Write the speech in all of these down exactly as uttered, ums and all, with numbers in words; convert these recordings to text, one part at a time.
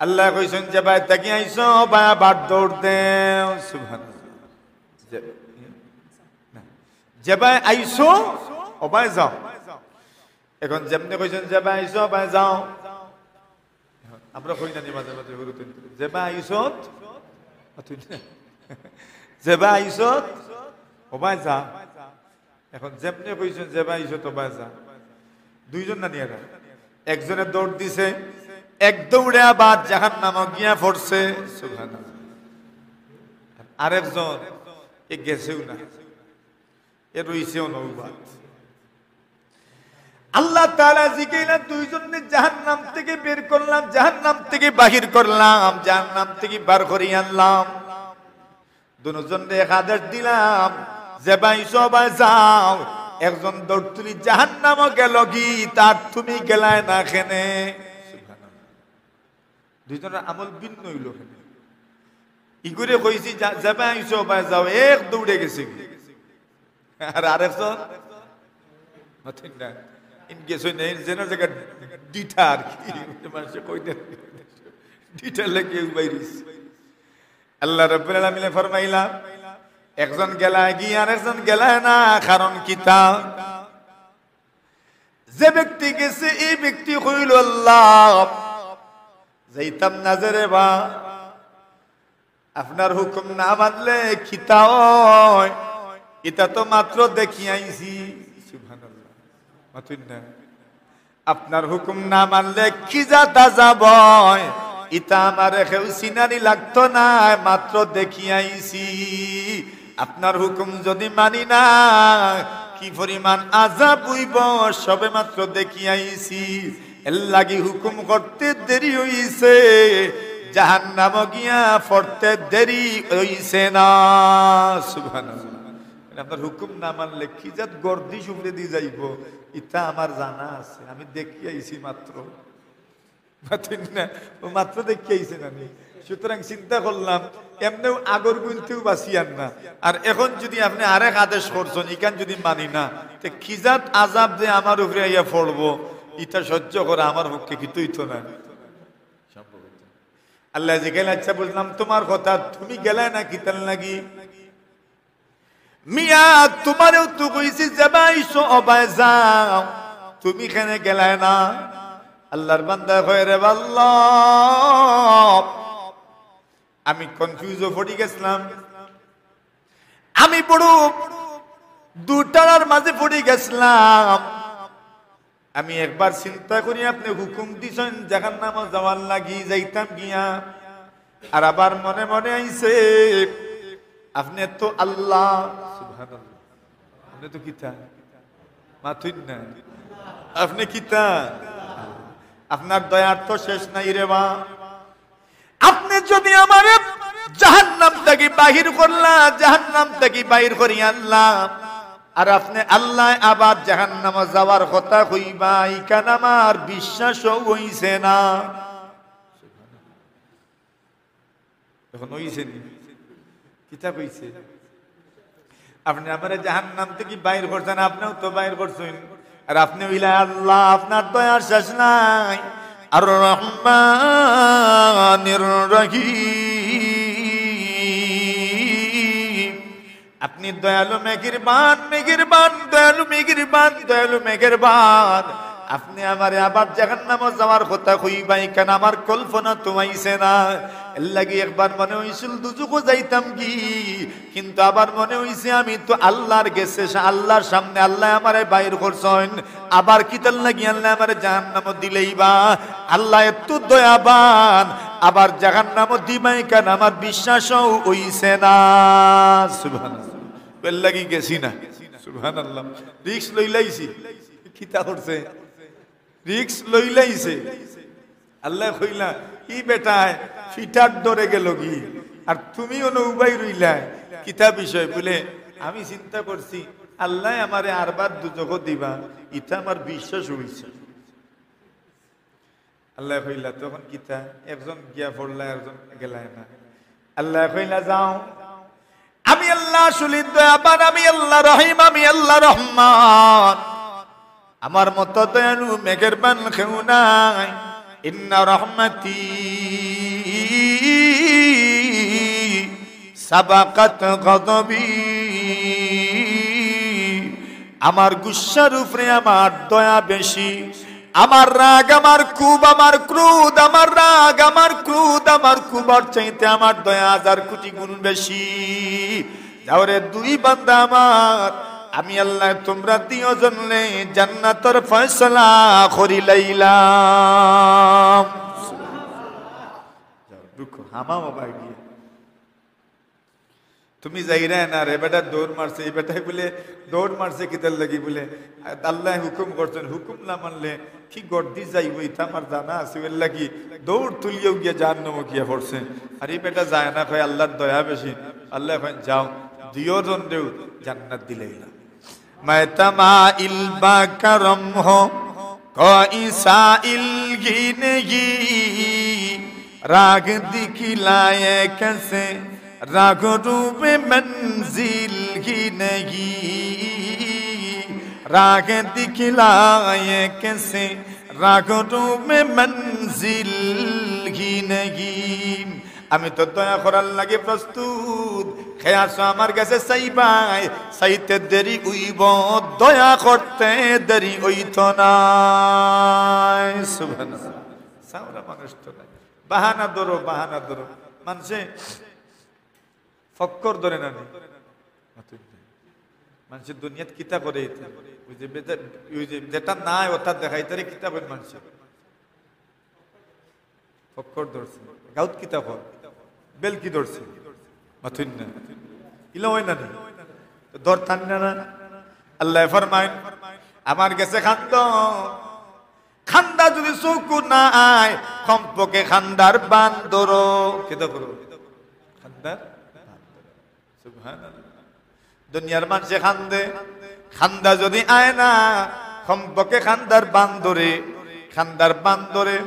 আল্লায় কইছইন, "যেবায় থাকি আইছো, অবায় আবার দৌড় দেও।" সুবহানাল্লাহ। যে, না। "যেবায় আইছো, অবায় যাও।" এখন যেমনে কইছইন, "যেবায় আইছো, অবায় যাও।" আমরা কই না নি মাঝে মাঝে হুরুতে, "যেবায় আইছত, যেবায় আইছত, অবায় যা।" এখন যেমনে কইছইন, "যেবায় আইছত, অবায় যা।" দুইজন না নি এরা? একজনে দৌড় দিছে, এক দৌড়ে আবার জাহান্নামো গিয়া পড়ছে। সুবহানাল্লাহ। আরেকজন এ গেছেও না, এ রইছে অনৌবাদ। আল্লাহ তাআলা জিকাইলা, "দুইজনরে জাহান্নাম থাকি বের করলাম, জাহান্নাম থাকি বাহির করলাম, জাহান্নাম থাকি বার করি আনলাম।" দুইজনরে এক আদেশ দিলাম, "যেবায় আইছো অবায় যাও।" একজন দৌড় তুলি জাহান্নামো গেলগি, তার তুমি গেলায় না কেনে? দুইজনর আমল ভিন্ন অইলো কেনে? ইগুরে কইছি, "যা-, যেবায় আইছো অবায় যাও", এক দৌড়ে গেছেগি। আর আরেকজন? মাতইন না। ইন গেছইন না, ইন যেন জাগা ডিঠা আর কি। মানুষে কই দেন। ডিঠা লেগে উবাই রইছে। আল্লাহ রাব্বুল আলামিনে ফরমাইলা, একজন গেলায়গি আর একজন গেলায় না, কারণ কিতা? যে ব্যক্তি গেছে, এই ব্যক্তি কইল, "আল্লাহ, যাইতাম না যে রে বা, আপনার হুকুম না মানলে কিতা অয়? ইতা তো মাত্র দেখি আইছি।" সুবহানাল্লাহ। মাতইন না। "আপনার হুকুম না মানলে কি জাত আজাব অয়, ইতা আমারে কেউ চিনানি লাগতো নায়, মাত্র দেখি আইছি। আপনার হুকুম যদি মানি না, কি পরিমাণ আজাব অইবো, সবে মাত্র দেখি আইছি। এর লাগি হুকুম করতে দেরি অইছে, জাহান্নামো গিয়া পড়তে দেরি অইছে না।" সুবহানাল্লাহ। মানে, আপনার হুকুম না মানলে কি জাত গর্দিশ উপরেদি যাইবো, ইতা আমার জানা আছে, আমি দেখি আইছি মাত্র। মাতইন না, ও মাত্র দেখি আইছে না নি? সুতরাং চিন্তা করলাম, এমনেও আগর গুনতেও বাঁচিয়ার না, আর এখন যদি আপনে আরেক আদেশ করছইন, ইখান যদি মানি না, তে কি জাত আজাব যে আমার উপরে আইয়া পড়বো, ইতা সহ্য করা আমার পক্ষে কিতা অইতো না। আল্লায় জিকাইলা, "আচ্ছা, বুঝলাম তোমার কথা, তুমি গেলায় না কিতার লাগি?" "মিয়া, তুমারেও তো কইছি যেবায় আইছো অবায় যাও, তুমি কেনে গেলায় না?" আল্লাহর বান্দায় কয়, "রে বা আল্লাহ, আমি কনফিউজো পড়ি গেছলাম, আমি বড় দুটানার মাঝে পড়ি গেছলাম। আমি একবার চিন্তা করি, আপনে হুকুম দিছইন জাহান্নামো যাওয়ার লাগি, যাইতাম গিয়া। আর আবার মনে মনে আইছে, আপনে তো আল্লাহ।" সুবহানাল্লাহ। আপনে তো কিতা? মাতইন না। আপনে কিতা? আপনার দয়ার তো শেষ নাই রে বা। আপনে যদি আমারে জাহান্নাম থাকি বাহির করলা, জাহান্নাম থাকি বাহির করি আনলা, আর আপনে আল্লায় আবার জাহান্নামো যাওয়ার কথা কইবা, ইখান আমার বিশ্বাসও অইছে না। এখন অইছে নি? কিতা কইছে? আপনে আমারে জাহান্নাম থাকি বাইর করছইন, আপনেও তো বাইর করছইন। আর আপনে অইলা আল্লাহ, আপনার দয়ার শেষ নাই। আর রহমানির রহিম। আপনে দয়ালু মেহেরবান, মেহেরবান, দয়ালু মেহেরবান, দয়ালু মেহেরবান। আপনে আমারে আবার জাহান্নামো যাওয়ার কথা কইবা, ইখান আমার কল্পনাত আইছে না। এর লাগি একবার মনে অইছিল দুজখো যাইতাম গি, কিন্তু আবার মনে অইছে আমি তো আল্লাহর গেছে, আল্লাহর সামনে, আল্লায় আমারে বাইর করছইন, আবার কিতার লাগি আল্লায় আমারে জাহান্নামো দিলাইবা? আল্লাহ এত দয়াবান, আবার জাহান্নামো দিবা ইখান আমার বিশ্বাসও অইছে না। সুবহানাল্লাহ। এর লাগি গেছি না। সুবহানাল্লাহ। রিস্ক লইলাইছি। কিতা করছে? রিস্ক লইলাইছে। আল্লায় কইলা, "ই বেটায় ফিটার ডরে গেল গি, আর তুমি অনো উবাই রইলায়, কিতা বিষয়?" বলে, "আমি চিন্তা করছি, আল্লায় আমারে আরবার দুজখো দিবা, ইতা আমার বিশ্বাস অইছে।" আল্লায় কইলা, "তখন কিতা? একজন গিয়া পড়লা, একজন গেলায় না।" আল্লায় কইলা, "যাও, আমি আল্লাহ আসলে দয়াবান, আমি আল্লাহ রহিম, আমি আল্লাহ রহমান। আমার মতো দয়ালু মেহেরবান কেউ নাই। ইন্না রহমতি সাবাকাত গদবি। আমার গুসার উপরে আমার দয়া বেশি। আমার রাগ, আমার ক্ষোভ, আমার ক্রোধ, আমার রাগ, আমার ক্রোধ, আমার ক্ষোভর চাইতে আমার দয়া হাজার কোটি গুণ বেশি। যাও রে দুই বান্দা আমার, আমি আল্লায় তুমরা দুইওজনরে জান্নাতর ফয়সালা করি লাইলাম। যাও, ঢুকো, হামাও বাবা গিয়া। তুমি যাইরায় না রে, বেটা দৌড় মারছে, ই বেটায় বুলে দৌড় মারছে কিতার লাগি বুলে, আল্লায় হুকুম করছইন, হুকুম না মানলে কি গর্দি যাইবো, ইতা আমার জানা আছে, এর লাগি দৌড় তুলিয়াউ গিয়া জাহান্নামো গিয়া পড়ছে। আর ই বেটা যায় না, কয় আল্লার দয়া বেশি। আল্লায় কইন, যাও, দুইওজনরেউ জান্নাত দিলাইলাম। میں تمائل با کرم ہوں، کوئی سائل ہی نہیں، راہ دکھلائے کسے، راہ رو منزل ہی نہیں، راہ دکھلائے کسے، راہ رو منزل ہی نہیں۔ আমি তো দয়া করার লাগি প্রস্তুত। কে আছো আমার গেছে চাইবায়, চাইতে দেরি অইবো, দয়া করতে দেরি অইতো নায়। সুবহানাল্লাহ। চাওরা মানুষ তো নাই। বাহানা ধরো, বাহানা ধরো। মানষে ফক্কর ধরে না নি? মানষে দুনিয়াত কিতা করে ইতা? ওই যে বেটা-, ওই যে যেটা নাই ওটা দেখাইতারে কিতা কইন মানষে? ফক্কর ধরছে। গাউত কিতা কর? বেলকি ধরছে। মাতইন না। ইলা অয় না নি? তো ধরতাম না না? আল্লায় ফরমাইন, আমার গেছে কান্দো। কান্দা যদি চউখো না আয়, কমপক্ষে কান্দার বান ধরো। কিতা করো? কান্দার বান ধরো। সুবহানাল্লাহ। দুনিয়ার মানষে কান্দে, কান্দা যদি আয় না, কমপক্ষে কান্দার বান ধরে, কান্দার বান ধরে।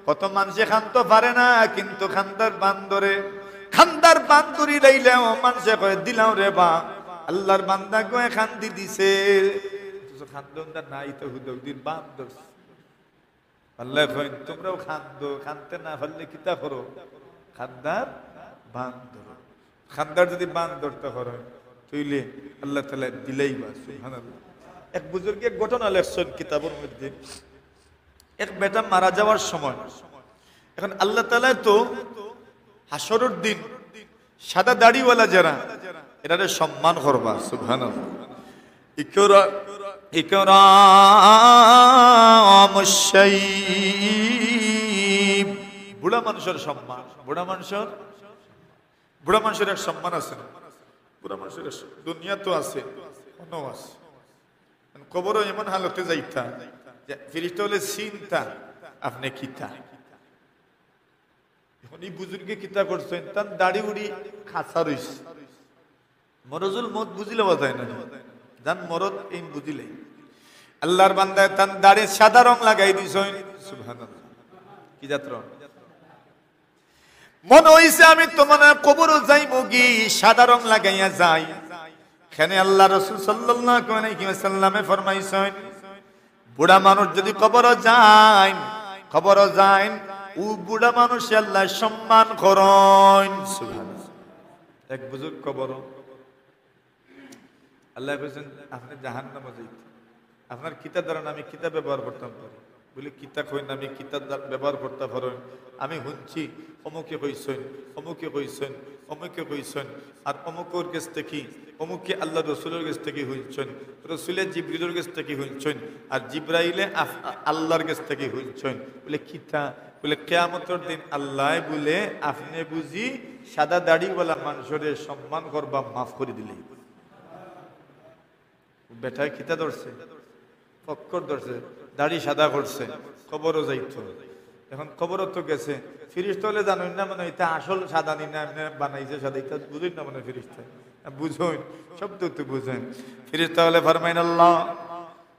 কত মানষে কানতো পারে না, কিন্তু কান্দার বান ধরে। কান্দার বান ধরি লাইলেও মানষে কয়, দিলাম রে বা, আল্লার বান্দা গো কান্দি দিছে। অথচ কান্দন দা নাই তো হুদা হুদির বান ধরছে। আল্লায় কইন, তুমরাও কান্দো, কানতে না পারলে কিতা করো? কান্দার বান ধরো। কান্দার যদি বান ধরতা পারো, তাইলে আল্লাহ তাআলায় দিলাইবা। সুবহানাল্লাহ। এক বুজুর্গে এক ঘটনা লেখছইন কিতাবর মধ্যে। এক বেটা মারা যাওয়ার সময়, এখন আল্লাহ তাআলায় তো হাশরর দিন সাদা দাড়িওয়ালা যারা, এরারে সম্মান করবা। সুবহানাল্লাহ। ইকরা-, ইকরামুশ শাইব। বুড়া মানুষর সম্মান, বুড়া মানুষর, বুড়া মানুষর এক সম্মান আছে না? বুড়া মানুষর এক স-, দুনিয়া তো আছে, অনো আছে। কবরও এমন হালতে যাইতা যে ফিরিস্তা অকলে চিনতা, আপনে কিতা। এখন ই বুজুর্গে কিতা করছইন, তান দাড়ি উড়ি খাসা রইছে। মরজুল মউত বুঝিলে বাজায় না, যান মরদ এইন বুঝিলে। আল্লার বান্দায় তান দাড়ি সাদা রং লাগাই দিছইন। সুবহানাল্লাহ। কি জাত রং? মনে অইছে আমি তো মনে অয় কবরও যাইমুগি, সাদা রং লাগাইয়া যাই। কেনে আল্লার রসুল সাল্লাল্লাহু আলাইহি ওয়াসাল্লামে ফরমাইছইন, বুড়া মানুষ যদি কবরও যাইন, কবরও যাইন, অউ বুড়া মানুষরে আল্লায় সম্মান করইন। সুবহানাল্লাহ। এক বুজুর্গ কবরও, আল্লায় কইছইন, আপনে জাহান্নামো যাইতা। আপনার কিতা ধারণা আমি কিতা ব্যবহার করতাম পারি? বুলে, কিতা কইন, আমি কিতা দা-, ব্যবহার করতা পারইন? আমি হুনছি, অমুকে কইছইন, অমুকে কইছইন, অমুকে কইছইন, আর অমুকর গেছ থাকি, অমুকে আল্লার রসুলর গেছ থাকি হুনছইন, রসুলে জিবরিলর গেছ থাকি হুনছইন, আর জিব্রাইলে আফ-, আল্লার গেছ থাকি হুনছইন। বুলে, কিতা? বুলে, কিয়ামতর দিন আল্লায় বুলে, আপনে বুঝি সাদা দাড়িওয়ালা মানষরে সম্মান করবা, মাফ করি দিলে। বেটায় কিতা ধরছে? ফক্কর ধরছে, দাড়ি সাদা করছে, কবরও যাইতো। এখন কবরও তো গেছে, ফিরিস্তা অকলে জানইন না মনে অয় ইতা আসল সাদা নি না, এমনে বানাইছে সাদা, ইতা বুঝইন না মনে অয় ফিরিস্তা। বুঝইন, শব্দ তো বুঝইন। ফিরিস্তা অকলে ফরমাইন, আল্লাহ,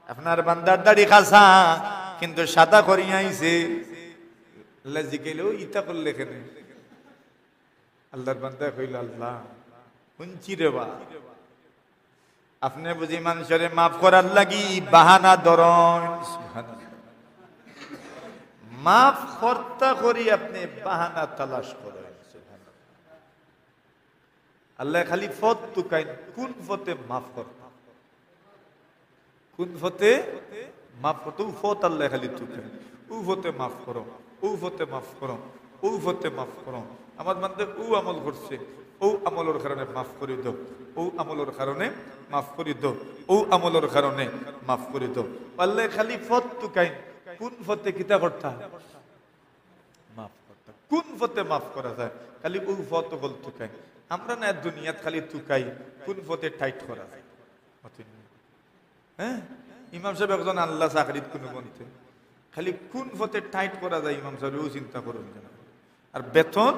আপনার বান্দার দাড়ি খাসা, কিন্তু সাদা করিয়া আইছে। আল্লায় জিকাইলে, ও ইতা করলে কেনে? আল্লার বান্দায় কইল, আল্লাহ, হুনছি রে বা, আপনে বুঝি মানষরে মাফ করার লাগি বাহানা ধরইন। সুবহানাল্লাহ। মাফ করতা করি আপনে বাহানা তালাশ করইন। আল্লায় খালি পথ তুকাইন, কুন পথে মাফ করতা, কুন পথে মাফ করতা, অউ পথ আল্লায় খালি তুকাইন। অউ পথে মাফ করো, অউ পথে মাফ করো, অউ পথে মাফ করো। আমার বান্দায় অউ আমল করছে, অউ আমলর কারণে মাফ করি দেও, অউ আমলর কারণে মাফ করি দেও, অউ আমলর কারণে মাফ করি দেও। আল্লায় খালি পথ তুকাইন, কুন পথে কিতা করতা? মাফ করতা। কুন পথে মাফ করা যায়? খালি অউ পথ অকল তুকাইন। আমরা না দুনিয়াত খালি তুকাই, কুন পথে টাইট করা যায়? হ্যাঁ, ইমাম সাব একজন আনলা চাকরিত কুনুমন্তে, খালি কুন পথে টাইট করা যায় ইমাম সাবরে অউ চিন্তা করইন যেন। আর বেতন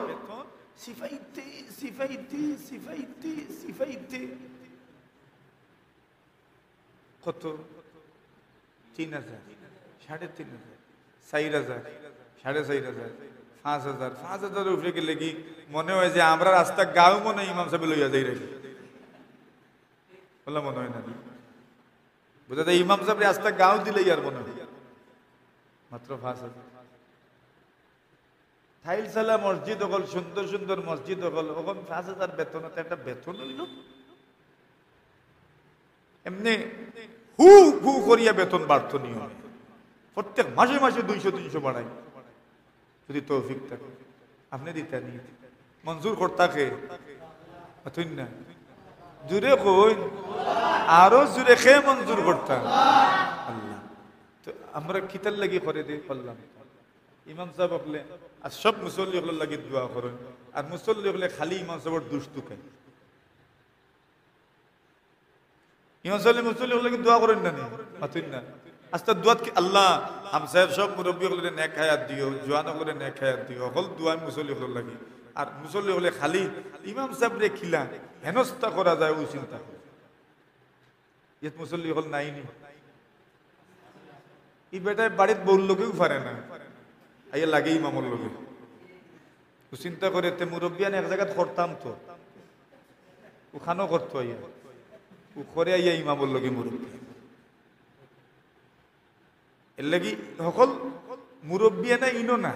সিফাইতে, সিফাইতে, সিফাইতে, সিফাইতে। কত? তিন হাজার, সাড়ে তিন হাজার, চাইর হাজার, সাড়ে চাইর হাজার, পাঁচ হাজার। পাঁচ হাজারর উপরে গেলেগি মনে অয় যে আমরার আস্তা গাঁও মনে অয় ইমাম সাবে লইয়া যাইরাগি। অলা মনে অয় না নি? বুঝা যায়, ইমাম সাবরে আস্তা গাঁও দিলাইয়ার মনে অয়। মাত্র পাঁচ হাজার। টাইলসআলা মসজিদ অকল, সুন্দর সুন্দর মসজিদ অকল, অখন পাঁচ হাজার বেতন, অতা একটা বেতন অইলো? এমনে হু হু করিয়া বেতন বাড়তো নিয়মে, প্রত্যেক মাসে মাসে দুইশো তিনশো বাড়াই, যদি তৌফিক থাকে। আপনে দিতা নি? মঞ্জুর করতা কে? মাতইন না। জুরে কইন, আরো জুরে কে মঞ্জুর করতা? আল্লাহ। তো আমরা কিতার লাগি করে দেই, করলাম। ইমাম সাব অকলে আর সব মুসল্লি অকলর লাগি দোয়া করইন, আর মুসল্লি অকলে খালি ইমাম সাবর দুষ তুকাইন। ইমাম সাব অকলে মুসল্লি অকলর লাগি দোয়া করইন না নি? মাতইন না। আস্তা দোয়াত কি, "আল্লাহ, হামসায়ার সব মুরব্বি অকলরে নেক হায়াত দিও, জোয়ান অকলরে নেক হায়াত দিও", অকল দোয়া মুসল্লি অকলর লাগি। আর মুসল্লি অকলে খালি ইমাম সাবরে কিলা হেনস্তা করা যায়, অউ চিন্তা করে। ইয়াত মুসল্লি অকল নাই নি? ই বেটায় বাড়িত বউর লগেউ পারে না, আইয়া লাগে ইমামর লগে। অউ চিন্তা করে, তে মুরব্বিয়ান এক জাগাত করতাম তো, অখানো করতো আইয়া, অউ করে আইয়া ইমামর লগে মুরব্বি। এরলাগি হকল মুরব্বিয়ানা ইনো না।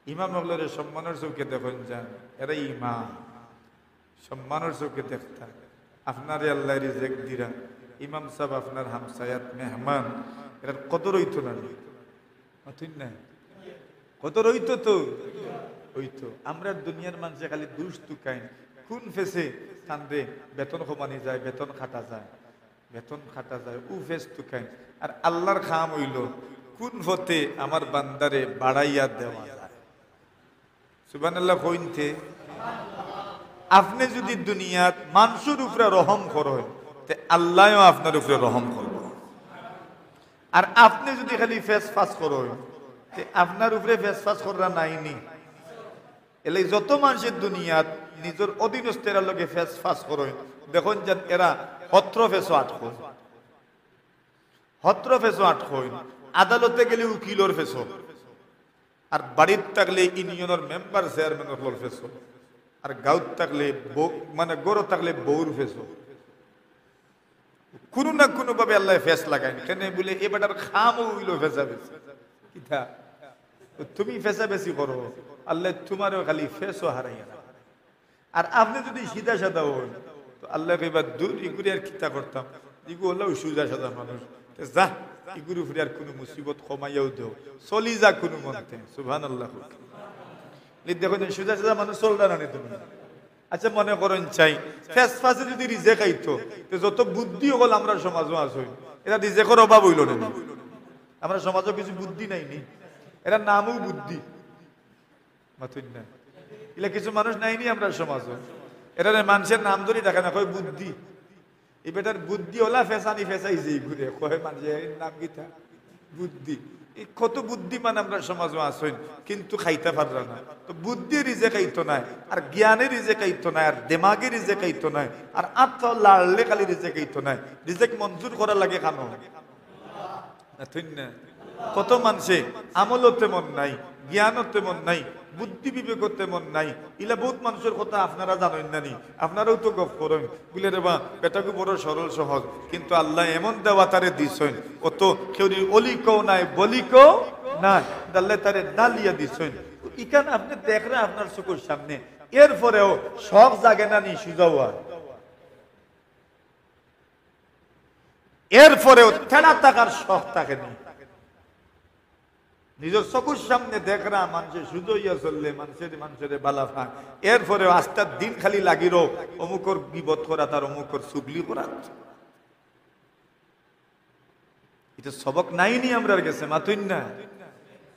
ইমাম অকলরে সম্মানর চউখে দেখইন যান, এরা ইমাম, সম্মানর চউখে দেখতা। আপনারে আল্লায় রিজেক দিরা, ইমাম সাব আপনার হামসায়াত মেহমান, এরার কদর অইতো না নি? মাতইন না। কদর অইতো তো? অইতো। আমরার দুনিয়ার মানষে খালি দুষ তুকাইন, কুন ফেসে তানরে বেতন কমানি যায়, বেতন কাটা যায়। বেতন কাটা যায়, অউ ফেস তুকাইন। আর আল্লার কাম অইলো, কুন পথে আমার বান্দারে বাড়াইয়া দেওয়া যায়। সুবহানাল্লাহ কইন তে। আপনে যুদি দুনিয়াত মানষর উপরে রহম করইন, তে আল্লায়ও আপনার উপরে রহম করবো। আর আপনে যুদি খালি ফেসফাস করইন, তে আপনার উপরে ফেসফাস কররা নাই নি? এরলাগি যত মানষে দুনিয়াত নিজর অধীনস্থ এরার লগে ফেসফাস করইন, দেখইন যান এরা হত্র ফেসো আটকইন, হত্র ফেসো আটকইন, আদালতে গেলে উকিলর ফেসো, আর বাড়িত থাকলে ইউনিয়নর মেম্বার চেয়ারম্যান অকলর ফেসো, আর গাঁওত থাকলে বউ, মানে ঘরো থাকলে বউর ফেসো। কুনু না কুনু ভাবে আল্লায় ফেস লাগাইন। কেনে বুলে, এ বেটার কামও অইলো ফেসাফেসি। কিতা? তুমি ফেসাফেসি করো, আল্লায় তুমারেও খালি ফেসো হারাইয়া রাখইন। আর আপনে যুদি সিধা সাদা অইন, তো আল্লায় কইবা, "দূর, ইগুরে আর কিতা করতাম? ইগু অলাউ সুজা সাদা মানুষ। তে যা, ইগুর উপরে আর কুনু মুসিবত কমাইয়াউ দেও, চলি যা কুনুমন্তে।" সুবহানাল্লাহ। লি দেখো যে সুজা সাদা মানুষ চলরা না নি তুমি। আচ্ছা, মনে করইন চাই, ফেসফাসে যুদি রিজেক আইতো, তে যত বুদ্ধি অকল আমরার সমাজো আছইন, এরা রিজেকর অভাব অইলো না নি? আমরার সমাজো কিছু বুদ্ধি নাই নি? এরার নামউ বুদ্ধি। মাতইন না। ইলা কিছু মানুষ নাই নি আমরার সমাজো? এরারে মানষে নাম ধরি ডাকে না, কয় বুদ্ধি। ই বেটার বুদ্ধি অলা ফেসানি ফেসাইছে ইগুরে, কয় মানষে এর নাম কিতা? বুদ্ধি। ই কত বুদ্ধিমান আমরার সমাজো আছইন, কিন্তু খাইতা পাররা না। তো বুদ্ধিয়ে রিজেক আইতো নায়, আর জ্ঞানে রিজেক আইতো নায়, আর দেমাগে রিজেক আইতো নায়, আর আত লাড়লে খালি রিজেক আইতো নায়। রিজেক মঞ্জুর করা লাগে কানো? মাতইন না। কত মানষে আমলও তেমন নাই, জ্ঞানও তেমন নাই, বুদ্ধি বিবেকও তেমন নাই। ইলা বউত মানষর কথা আপনারা জানইন না নি, আপনারাও তো গফ করইন। বুলে, "রে বা, বেটাগু বড় সরল সহজ, কিন্তু আল্লায় এমন দেওয়া তারে দিছইন, অত কেউরি অলিকও নাই, বলিকও না, আল্লায় তারে ডালিয়া দিছইন। ইখান আপনে দেখরা আপনার চকুর সামনে, এরপরেও শখ জাগে না নি সুজা অওয়ার? এরপরেও তেড়া থাকার শখ থাকে নি? নিজর চকুর সামনে দেখরা মানষে সুজা অইয়া চললে, মানষে মানষরে বালা পায়, এরপরেও আস্তা দিন খালি লাগি রও অমুকর গিবত করাত আর অমুকর চুগলি করাত। ইটা সবক নাই নি আমরার গেছে, মাতইন না?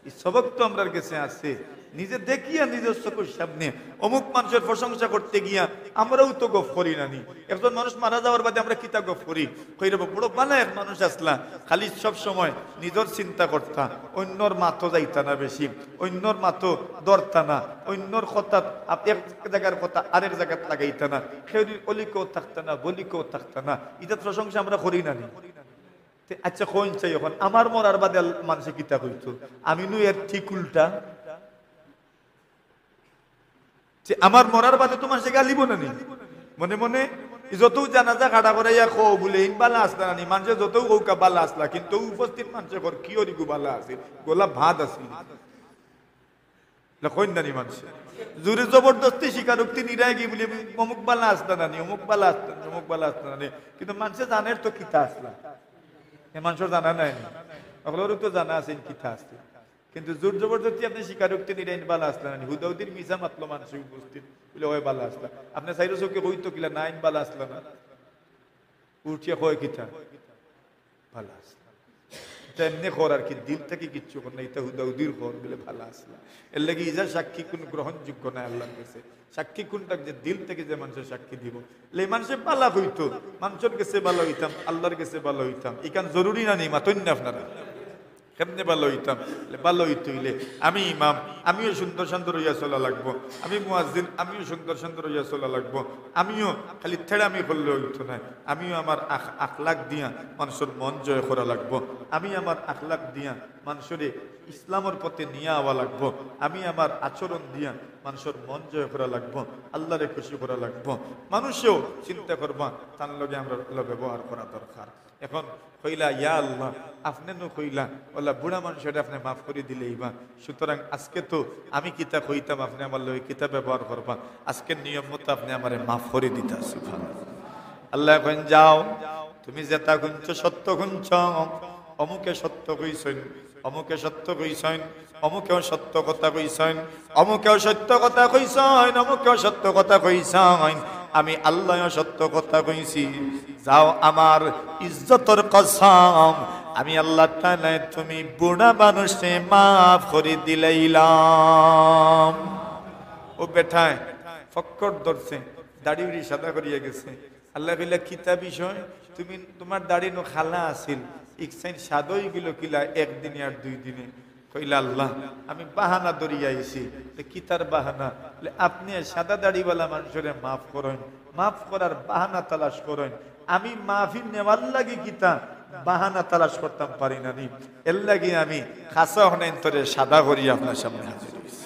ই সবক তো আমরার গেছে আছে। নিজে দেখিয়া নিজর চকুর সামনে অমুক মানষর প্রশংসা করতে গিয়া আমরাও তো গফ করি না নি। একজন মানুষ মারা যাওয়ার বাদে আমরা কিতা গফ করি? কই রে বা, বড় বালা এক মানুষ আছলা, খালি সব সময় নিজর চিন্তা করতা, অইন্যর মাতো যাইতা না বেশি, অইন্যর মাতো ধরতা না, অইন্যর কথাত আপ-, এক জাগার কথা আরেক জাগাত লাগাইতা না, খেউরির অলিকেও থাকতা না, বলিকেও থাকতা না। ইটা প্রশংসা আমরা করি না নি? তে আচ্ছা, কইন চাই অখন, আমার মরার বাদে আল-, মানষে কিতা কইতো? আমি নু এর ঠিক উল্টা। তে আমার মরার বাদে তো মানষে গালিবো না নি? মনে মনে যতউ জানাজা খাড়া করাইয়া কও বুলে, "ইন বালা আছলা না নি?" মানষে যতউ কউক্কা বালা আছলা, কিন্তু উপস্থিত মানষে কর, "কিওর ইগু বালা আছিল, গলা ভাত আছিল।" লে কইন না নি মানষে? জোরে জবরদস্তি স্বীকারোক্তি নিরায় গি বুলে, "অমুক বালা আছলা না নি, অমুক বালা আছলা না নি, অমুক বালা আছলা না নি।" কিন্তু মানষে জানের তো কিতা আছলা। এ মানষর জানা নাই নি? অকলরউ তো জানা আছে কিতা আছে। কিন্তু জোর জবরদস্তি আপনে স্বীকারোক্তি নিরায়, "ইন বালা আছলা না নি?" হুদাহুদির মিছা মাতলো মানষে উপস্থিত। বুলে, "অয় বালা আছলা।" আপনে চাইরো চউখে কইতো কিলা, "না, ইন বালা আছলা না।" উঠিয়া কয় কিতা? বালা আছলা। ইটা এমনে কর আর কি, দিল থাকি কিচ্ছু কর না, ইটা হুদাহুদির কর বুলে বালা আছলা। এরলাগি ইজা সাক্ষী কুনু গ্রহণযোগ্য নায় আল্লার গেছে। সাক্ষী কুনটা? যে দিল থাকি যে মানষে সাক্ষী দিবো। লে মানষে বালা কইতো, মানষর গেছে বালা অইতাম, আল্লার গেছে বালা অইতাম। ইখান জরুরি না নি? মাতইন না আপনারা? কেমনে বালা অইতাম? লে বালা অইতে অইলে আমি ইমাম, আমিও সুন্দর সুন্দর অইয়া চলা লাগবো। আমি মুয়াজ্জিন, আমিও সুন্দর সুন্দর অইয়া চলা লাগবো। আমিও খালি তেড়ামি করলে অইতো নায়। আমিও আমার আখ-, আখলাক দিয়া মানষর মন জয় করা লাগবো। আমি আমার আখলাক দিয়া মানষরে ইসলামর পথে নিয়া আওয়া লাগবো। আমি আমার আচরণ দিয়া মানষর মন জয় করা লাগবো, আল্লারে খুশি করা লাগবো। মানষেও চিন্তা করবা, তান লগে আমরার ভালা ব্যবহার করা দরকার। অখন কইলা, "ইয়া আল্লাহ, আপনে নু কইলা, অলা বুড়া মানষরে আপনে মাফ করি দিলাইবা। সুতরাং আজকে তো আমি কিতা কইতাম, আপনে আমার লগে কিতা ব্যবহার করবা, আজকের নিয়ম মতো আপনে আমারে মাফ করি দিতা।" সুবহানাল্লাহ। আল্লায় কইন, "যাও, তুমি যেটা কইনছো সত্য কইনছো, অমুকে সত্য কইছইন, অমুকে সত্য কইছইন, অমুকেও সত্য কথা কইছইন, অমুকেও সত্য কথা কইছইন, অমুকেও সত্য কথা কইছইন, আমি আল্লায়ও সত্য কথা কইছি। যাও, আমার ইজ্জতর কসম, আমি আল্লাহ তাআলায় তুমি বুড়া মানষরে মাফ করি দিলাইলাম।" ও বেটায় ফক্কর ধরছে, দাড়ি উড়ি সাদা করিয়া গেছে। আল্লায় কইলা, "কিতা বিষয়? তুমি, তুমার দাড়ি নু কালা আছিল, ইকসাইন সাদা অইগেলো কিলা একদিনে আর দুইদিনে?" কইলা, "আল্লাহ, আমি বাহানা ধরিয়া আইছি।" "তে কিতার বাহানা?" বলে, "আপনে সাদা দাড়িওয়ালা মানষরে মাফ করইন, মাফ করার বাহানা তালাশ করইন। আমি মাফি নেওয়ার লাগি কিতা বাহানা তালাশ করতাম পারি না নি? এরলাগি আমি খাসা হুনাইন্তরে সাদা করি আপনার সামনে হাজির অইছি।"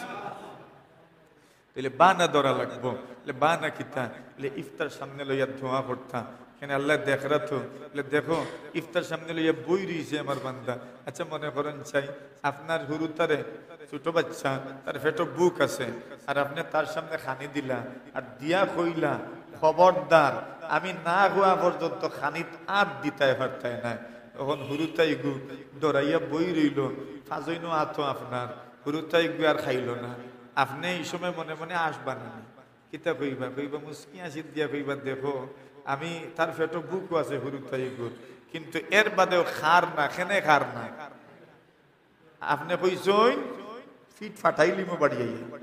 তাইলে বাহানা ধরা লাগবো। তাইলে বাহানা কিতা? তাইলে ইফতার সামনে লইয়া দোয়া করতা। কেনে আল্লায় দেখরা তো। তাইলে দেখো, ইফতার সামনে লইয়া বই রইছে আমার বান্দা। আচ্ছা, মনে করইন চাই, আপনার হুরুতারে, ছোট বাচ্চা, তার পেটো ভুক আছে, আর আপনে তার সামনে খানি দিলা, আর দিয়া কইলা, "খবরদার, আমি না কওয়া পর্যন্ত খানিত আত দিতায় পারতায় নায়।" অখন হুরুতাইগু ডরাইয়া বই রইলো, ফাজইনো আতো আপনার, হুরুতাইগু আর খাইলো না। আপনে ই সময় মনে মনে আশ বানানি। কিতা কইবা? কইবা, মুস্কি হাসি দিয়া কইবা, "দেখো, আমি, তার পেটো ভুকও আছে হুরুতাইগুর, কিন্তু এর বাদেও খার না, কেনে খার না।" আপনে কইছইন, "ফিট ফাটাইলিমু বাড়ি আইয়া।"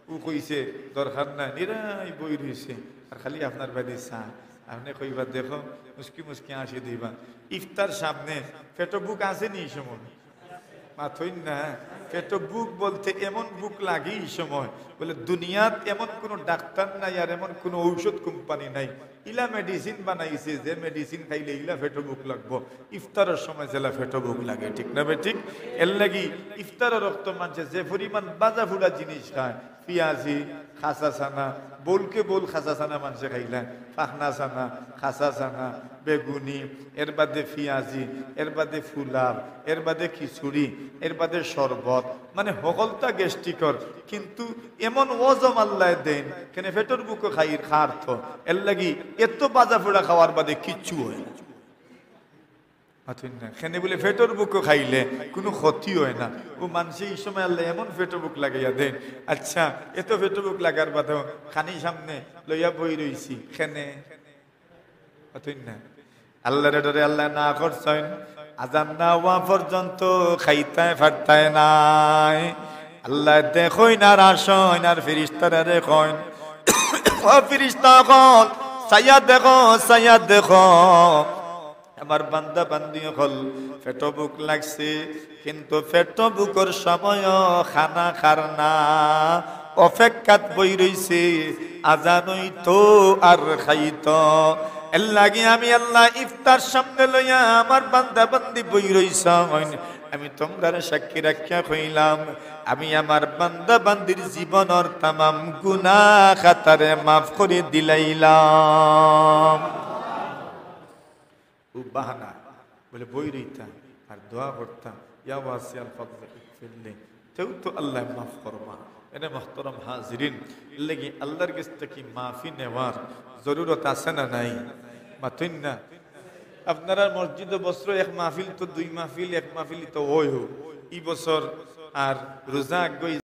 ও কইছে, "দরকার নাই, নিরাই বই রইছে, আর খালি আপনার বায়দি চা।" আপনে কইবা, "দেখো," মুস্কি মুস্কি হাসি দিবা। ইফতার সামনে, পেটো ভুক আছে নি ই সময়? মাতইন না। পেটো ভুক বলতে এমন ভুক লাগে ই সময়, বলে, দুনিয়াত এমন কুনু ডাক্তার নাই আর এমন কুনু ঔষধ কোম্পানি নাই, ইলা মেডিসিন বানাইছে, যে মেডিসিন খাইলে ইলা পেটো ভুক লাগবো, ইফতারর সময় যেলা পেটো ভুক লাগে, ঠিক না বেঠিক? এরলাগি ইফতারর অক্ত মানষে যে পরিমাণ বাজা ফুড়া জিনিস খায়, পিয়াজি, খাসা চানা, বউলকে বউল খাসা চানা মানষে খাইলায়, ফাখনা চানা, খাসা চানা, বেগুনি, এরবাদে পিয়াজি, এরবাদে ফুলাও, এরবাদে খিচুড়ি, এরবাদে শরবত, মানে হকলতা গ্যাস্ট্রিকর, কিন্তু এমন ওজম আল্লায় দেইন, কেনে পেটোর ভুকো খাইর খার তো, এরলাগি এত বাজা ফুড়া খাওয়ার বাদে কিচ্ছু অয় না। মাতইন না, কেনে বুলে পেটোর ভুকো খাইলে কুনু ক্ষতি অয় না। অউ মানষে ই সময় আল্লায় এমন পেটো ভুক লাগাইয়া দেইন। আচ্ছা, এত পেটো ভুক লাগার বাদেও খানি সামনে লইয়া বই রইছি, কেনে? মাতইন না। আল্লারে ডরে আল্লায় না করছইন, আজান না অওয়া পর্যন্ত খাইতায় পারতায় নায়। আল্লায় দেখইন আর আসইন আর ফিরিস্তারারে কইন, "ও ফিরিস্তা অকল, চাইয়া দেখো, চাইয়া দেখো, আমার বান্দা বান্দি অকল, পেটো ভুক লাগছে, কিন্তু পেটো ভুকর সময়ও খানা খার না, অপেক্ষাত বই রইছে, আজান অইতো আর খাইতো। এরলাগি আমি আল্লায় ইফতার সামনে লইয়া আমার বান্দা বান্দি বই রইছইন, আমি তোমরারে সাক্ষী রাখিয়া কইলাম, আমি আমার বান্দা বান্দির জীবনর তামাম গুনা খাতারে মাফ করি দিলাইলাম।" অউ বাহানা, বুলে বই রইতাম আর দোয়া করতাম, "ইয়া ওয়াসিআল ফাদলি ইগফিরলি।" তেউ তো আল্লায় মাফ করবা। এনে মোহতরম হাজিরিন, এরলাগি আল্লার গেছ থাকি মাফি নেওয়ার জরুরত আছে না নাই? মাতইন না। আপনারার মসজিদো বছরো এক মাহফিল তো দুই মাহফিল, এক মাহফিলই তো অয়। ই বছর আর রোজা আগে